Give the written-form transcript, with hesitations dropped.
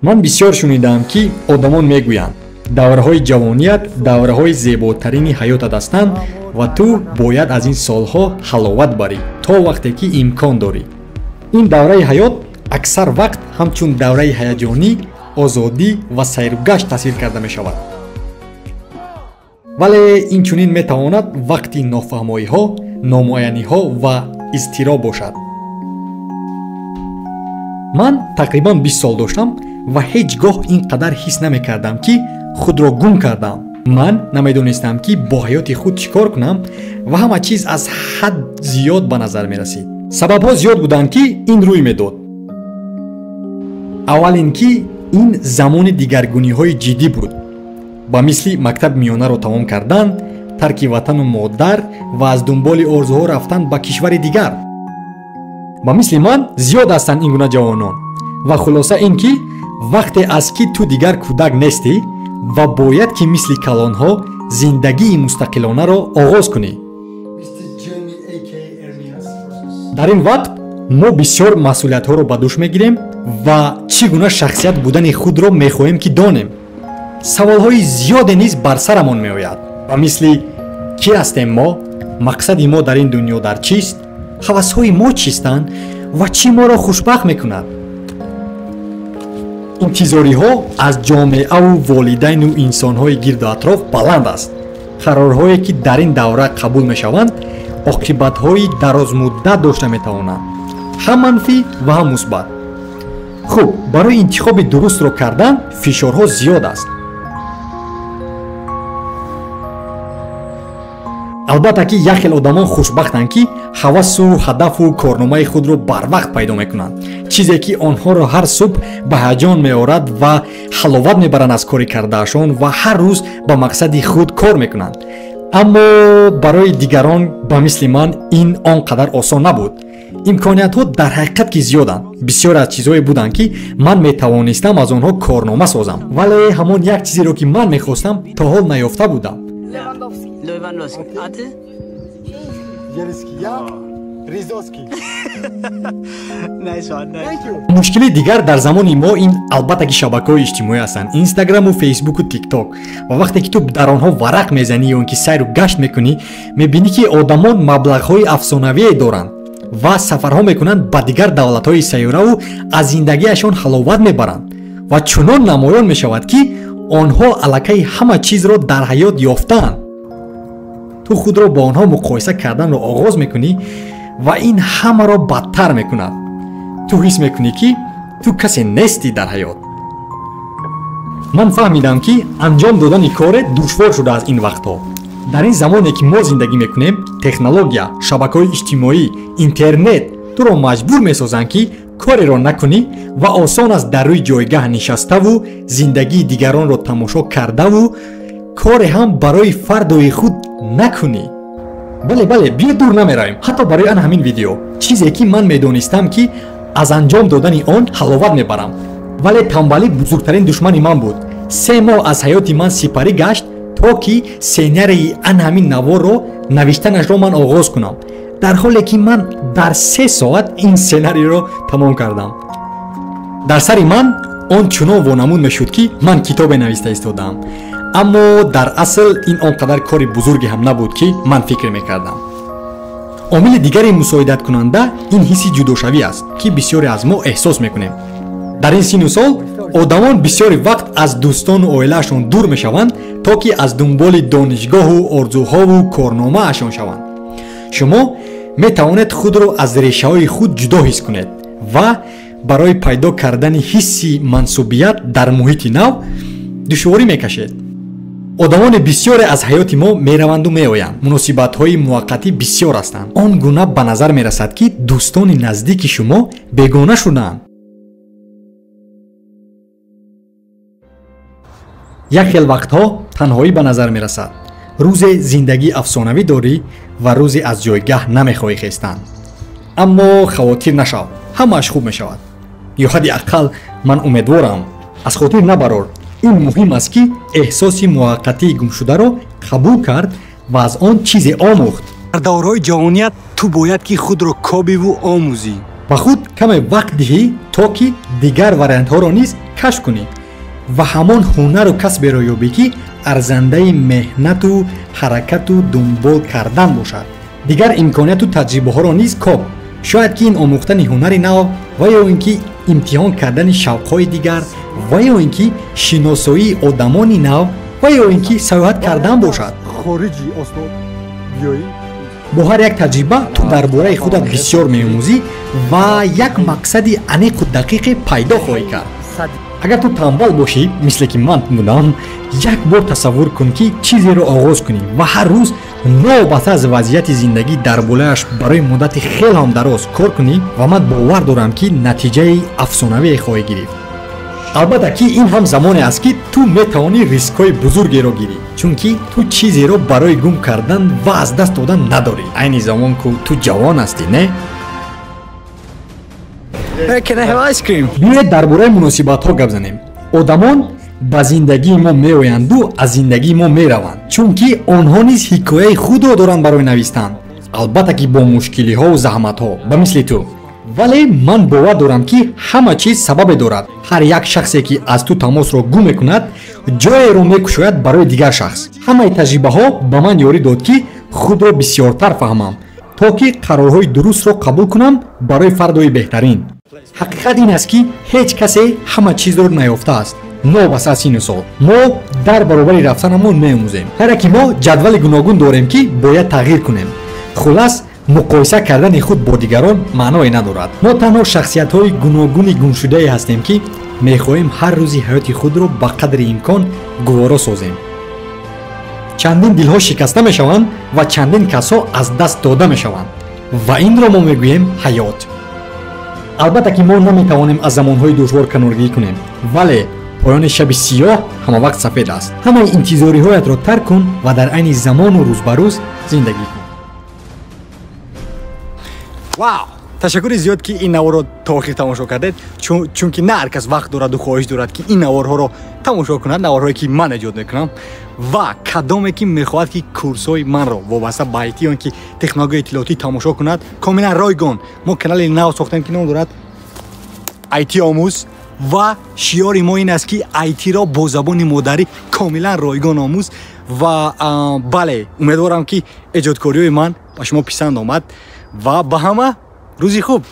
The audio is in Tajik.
Ман бисёр шунидаам, ки одамон мегӯянд, давраҳои ҷавоният давраҳои зеботарини ҳаётат ҳастанд ва ту бояд аз ин солҳо ҳаловат барӣ то вақте ки имкон дорӣ. Ин давраи ҳаёт аксар вақт ҳамчун давраи ҳаяҷонӣ, озодӣ ва сайругашт тасвир карда мешавад. Вале инчунин метавонад вақти нофаҳмоиҳо, номуайяниҳо ва изтироб бошад. Ман тақрибан 20 сол доштам ва ҳеҷ гоҳ ин қадар ҳис намекардам, ки худро гум кардам. Ман намедонистам, ки бо ҳаёти худ чӣ кор кунам ва ҳама чиз аз ҳад зиёд ба назар мерасид. Сабабҳо зиёд буданд, ки ин рӯй медод. Аввал ин ки ин замони дигаргуниҳои ҷиддӣ буд, ба мисли мактаби миёнаро тамом кардан, тарки ватану модар ва аз дунболи орзуҳо рафтан ба кишвари дигар. Ба мисли ман зиёд ҳастанд ин гуна ҷавонон. Ва хулоса ин ки вақте аст, ки ту дигар кӯдак нестӣ ва бояд ки мисли калонҳо зиндагии мустақилонаро оғоз кунӣ. Дар ин вақт мо бисёр масъулиятҳоро ба дӯш мегирем ва чӣ гуна шахсият будани худро мехоҳем, ки донем. Саволҳои зиёде низ бар сарамон меояд, ба мисли кӣ ҳастем мо, мақсади мо дар ин дунё дар чист, ҳавасҳои мо чистанд ва чӣ моро хушбахт мекунад. Интизориҳо аз ҷомеаву волидайну инсонҳои гирду атроф баланд аст. Қарорҳое, ки дар ин давра қабул мешаванд, оқибатҳои дарозмуддат дошта метавонанд, ҳам манфӣ ва ҳам мусбат. Хуб, барои интихоби дурустро кардан фишорҳо зиёд аст. Албатта, ки як хел одамон хушбахтанд, ки ҳавасу ҳадафу корномаи худро барвақт пайдо мекунанд, чизе ки онҳоро ҳар субҳ ба ҳаяҷон меорад ва ҳаловат мебаранд аз кори кардаашон ва ҳар рӯз ба мақсади худ кор мекунанд. Аммо барои дигарон ба мисли ман ин он қадар осон набуд. Имкониятҳо дар ҳақиқат ки зиёданд. Бисёре аз чизҳое буданд, ки ман метавонистам аз онҳо корнома созам, вале ҳамон як чизеро, ки ман мехостам, то ҳол наёфта будам. Lewandowski. A ty? Zieliński. Ja? Rizowski. Nice one, nice. Thank you. Мушкили дигар дар замони мо ин албатта ки шабакаҳои иҷтимоӣ ҳастанд, инстаграму, фейсбуку, тикток. Ва вақте ки ту дар онҳо варақ мезанӣ ё ин ки сайру гашт мекунӣ, мебинӣ, ки одамон маблағҳои афсонавие доранд ва сафарҳо мекунанд ба дигар давлатҳои сайёраву аз зиндагиашон ҳаловат мебаранд ва чунон намоён мешавад, ки онҳо аллакай ҳама чизро дар ҳаёт ёфтаанд. Ту худро бо онҳо муқоиса карданро оғоз мекунӣ ва ин ҳамаро бадтар мекунад. Ту ҳис мекунӣ, ки ту касе нестӣ дар ҳаёт. Ман фаҳмидам, ки анҷом додани коре душвор шудааст ин вақтҳо. Дар ин замоне, ки мо зиндагӣ мекунем, технология, шабакаҳои иҷтимоӣ, интернет туро маҷбур месозанд, ки кореро накунӣ ва осон аст дар рӯи ҷойгаҳ нишаставу зиндагии дигаронро тамошо кардаву коре ҳам барои фардои худ накунӣ. Бале, бале, биё дур намеравем. Ҳатто барои ан ҳамин видео, чизе ки ман медонистам, ки аз анҷом додани он ҳаловат мебарам, вале тамбалӣ бузургтарин душмани ман буд. 3 моҳ аз ҳаёти ман сипарӣ гашт, то ки сценарии ан ҳамин наворро навиштанашро ман оғоз кунам, дар ҳоле ки ман дар 3 соат ин сценариро тамом кардам. Дар сари ман он чунон вонамуд мешуд, ки ман китобе нависта истодаам, аммо дар асл ин он қадар кори бузурге ҳам набуд, ки ман фикр мекардам. Омили дигари мусоидаткунанда ин ҳисси ҷудошавӣ аст, ки бисёре аз мо эҳсос мекунем. Дар ин сину сол одамон бисёри вақт аз дӯстону оилаашон дур мешаванд, то ки аз дунболи донишгоҳу орзуҳову корномаашон шаванд. Шумо метавонед худро аз решаҳои худ ҷудо ҳис кунед ва барои пайдо кардани ҳисси мансубият дар муҳити нав душворӣ мекашед. Одамони бисёре аз ҳаёти мо мераванду меоянд, муносибатҳои муваққатӣ бисёр ҳастанд. Он гуна ба назар мерасад, ки дӯстони наздики шумо бегона шудаанд. Як хел вақтҳо танҳоӣ ба назар мерасад. Рӯзе зиндагии афсонавӣ дорӣ ва рӯзе аз ҷойгаҳ намехоҳӣ хестан. Аммо хавотир нашав, ҳамааш хуб мешавад, ё ҳадди ақал ман умедворам. Аз хотир набарор, ин муҳим аст, ки эҳсоси муваққатии гумшударо қабул кард ва аз он чизе омӯхт. Дар давраҳои ҷавоният ту бояд ки худро кобиву омӯзӣ. Ба худ каме вақт диҳӣ, то ки дигар вариантҳоро низ кашф кунӣ ва ҳамон ҳунару касберо ёбӣ, ки арзандаи меҳнату ҳаракату дунбол кардан бошад. Дигар имконияту таҷрибаҳоро низ коб. Шояд ки ин омӯхтани ҳунари нав ва ё ин ки имтиҳон кардани шавқҳои дигар ва ё ин ки шиносоии одамони нав ва ё ин ки саёҳат кардан бошад. Хориҷи Осло биёӣ. Бо ҳар як таҷриба ту дар бораи худат бисёр меомӯзӣ ва як мақсади аниқу дақиқе пайдо хоҳӣ кард. Агар ту танбал бошӣ, мисле ки ман будам, як бор тасаввур кун, ки чизеро оғоз кунӣ ва ҳар рӯз новобаста аз вазъияти зиндагӣ дар болояш барои муддати хеле ҳам дароз кор кунӣ, ва ман бовар дорам, ки натиҷаи афсонавие хоҳӣ гирифт. Албатта ки ин ҳам замоне аст, ки ту метавонӣ рискҳои бузургеро гирӣ, чунки ту чизеро барои гум кардан ва аз даст додан надорӣ. Айни замон ку ту ҷавон ҳастӣ, не? Can I have ice cream? Биёед, дар бораи муносибатҳо гап занем. Одамон ба зиндагии мо меоянду аз зиндагии мо мераванд, чунки онҳо низ ҳикояи худро доранд барои навистан, албатта ки бо мушкилиҳову заҳматҳо ба мисли ту. Вале ман бовар дорам, ки ҳама чиз сабабе дорад. Ҳар як шахсе, ки аз ту тамосро гум мекунад, ҷоеро мекушояд барои дигар шахс. Ҳамаи таҷрибаҳо ба ман ёрӣ дод, ки худро бисёртар фаҳмам, то ки қарорҳои дурустро қабул кунам барои фардои беҳтарин. Ҳақиқат ин аст, ки ҳеҷ касе ҳама чизро наёфтааст, новобаста аз синну сол. Мо дар баробари рафтанамон меомӯзем. Ҳар яки мо ҷадвали гуногун дорем, ки бояд тағйир кунем. Хулас, муқоиса кардани худ бо дигарон маъное надорад. Мо танҳо шахсиятҳои гуногуни гумшудае ҳастем, ки мехоҳем ҳар рӯзи ҳаёти худро ба қадри имкон гуворо созем. Чандин дилҳо шикаста мешаванд ва чандин касҳо аз даст дода мешаванд, ва инро мо мегӯем ҳаёт. Албатта ки мо наметавонем аз замонҳои душвор каноргирӣ кунем, вале поёни шаби сиёҳ ҳамавақт сафед аст. Ҳамаи интизориҳоятро тарк кун ва дар айни замону рӯз ба рӯз зиндагӣ кун. Вау! Ташаккури зиёд, ки ин наворро то охир тамошо кардед, чунки на ҳар кас вақт дораду хоҳиш дорад, ки ин наворҳоро тамошо кунад, наворҳое ки ман эҷод мекунам. Ва кадоме ки мехоҳад, ки курсҳои манро вобаста ба IT ё ки технологияи иттилоотӣ тамошо кунад, комилан ройгон. Мо канали нав сохтем, ки ном дорад IT омӯз, ва шиёри мо ин аст, ки IT-ро бо забони модарӣ комилан ройгон омӯз. Ва бале, умедворам, ки эҷодкориҳои ман ба шумо писанд омад, ва ба ҳама рӯзи хуб.